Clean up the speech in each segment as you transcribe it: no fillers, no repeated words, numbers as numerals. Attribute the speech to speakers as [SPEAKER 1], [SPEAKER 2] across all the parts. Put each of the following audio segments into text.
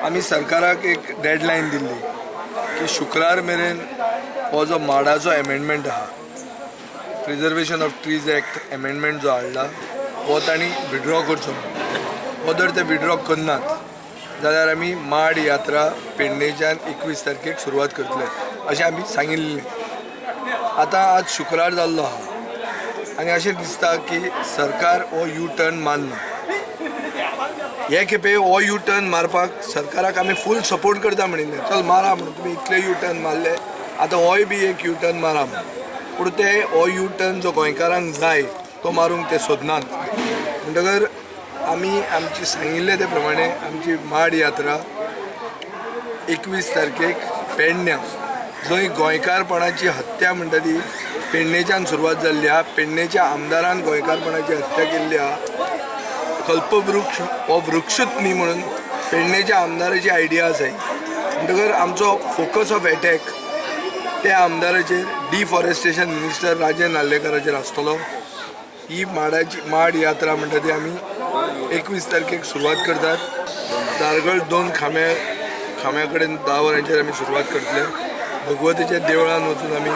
[SPEAKER 1] आमी सरकाराक एक डेडलायन दिल्ली की शुक्रार मेरेन हो जो माडाचो एमेंडमेंट आहा, Preservation of Trees Act amendment जो हाडला हो तांणी विड्रॉ करचो म्हणून. हो जर ते विड्रॉ करनात जाल्यार आमी माड यात्रा पेडणेच्यान 21 तारखेक सुरवात करतले अशें आमी सांगिल्लें. आतां आज शुक्रार जाल्लो आहा आनी अशें दिसता की सरकार हो यू टर्न मारना. हे खेपे हो यू टर्न मारपाक सरकाराक आमी फूल सपोर्ट करता म्हणिल्लें, चल मारा म्हणून, तुमी इतले यू टर्न मारले, आतां होय बी एक यू टर्न मारा म्हणून. पूण ते हो यू टर्न जो गोंयकारांक जाय तो मारूंक ते सोदनात. म्हणटकर आमी आमची सांगिल्लें ते प्रमाणे आमची माड यात्रा 21 तारखेक पेडण्यां, जंय गोंयकारपणाची हत्या म्हणटा ती पेडणेच्यान सुरवात जाल्ली आहा, पेडणेच्या आमदारान गोंयकारपणाची हत्या केल्ली आहा, कल्पवृक्ष हो वृक्षूच न्ही म्हणून पेडणेच्या आमदाराची आयडिया आसा ही. म्हणटकर आमचो फोकस ऑफ एटॅक त्या आमदाराचेर, डिफॉरेस्टेशन मिनिस्टर राजन नार्लेकराचेर आसतलो. ही माडाची माड यात्रा म्हणटा ती आमी 21 तारखेक सुरवात करतात. धारगळ दोन खांब्या खांब्या कडेन 10 वरांचेर आमी सुरवात करतले. भगवतीच्या देवळान वचून आमी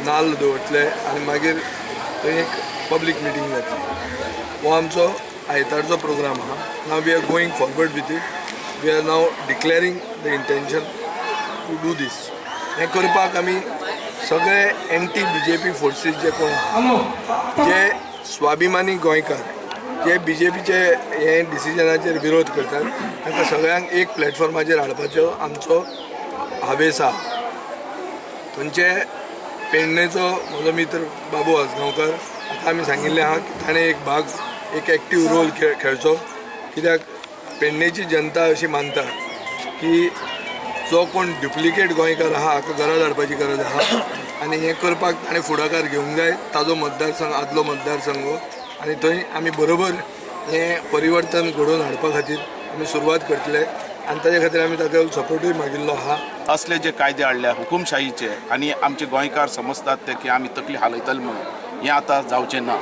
[SPEAKER 1] नाल्ल दवरतले आनी मागीर थंय एक पब्लीक मिटींग जातली. हो आमचो आयतारचो प्रोग्राम आहा. Now we are going forward with it. We are now declaring the intention to do this. हें करपाक आमी सगळे एंटी बीजेपी फोर्सीस जे कोण आहा, जे स्वाभिमानी गोंयकार, जे बीजेपीचे हे डिसिजनाचेर विरोध करतात, तांकां सगळ्यांक एक प्लॅटफॉर्माचेर हाडपाचो आमचो हावेस आहा. थंयचे पेडणेचो म्हजो मित्र बाबू आजगांवकर, आतां आमी सांगिल्लें आहा की ताणें एक भाग, एक एक्टीव रोल खेळचो, कित्याक पेडणेची जनता अशी मानता की जो कोण डुप्लिकेट गोंयकार आहा हाका घरा धाडपाची गरज आहा आनी हें करपाक ताणें फुडाकार घेवंक जाय. ताजो मतदारसंघ, आदलो मतदारसंघ, आनी थंय आमी बरोबर हें परिवर्तन घडोवन हाडपा खातीर आमी सुरवात करतले आनी ताजे खातीर आमी ताका सपोर्टूय मागिल्लो आहा.
[SPEAKER 2] असले जे कायदे हाडल्या हुकुमशाहीचे आनी आमचे गोंयकार समजतात ते की आमी तकली हालयतले म्हणून, हें आतां जावचें ना.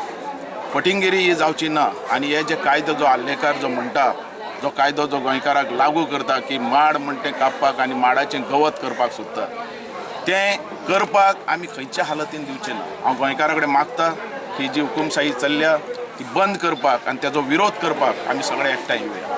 [SPEAKER 2] फटिंगिरी ही जावची ना. आनी हे जे कायदो जो आर्लेकार जो म्हणटा, जो कायदो जो गोंयकाराक लागू करता की माड म्हण तें कापपाक आनी माडाचें गवत करपाक सोदता, तें करपाक आमी खंयच्या हालतीन दिवचें ना. हांव गोंयकारा कडेन मागता की जी हुकुमशाही चल्ल्या ती बंद करपाक आनी तेजो विरोध करपाक आमी सगळे एकठांय येवया.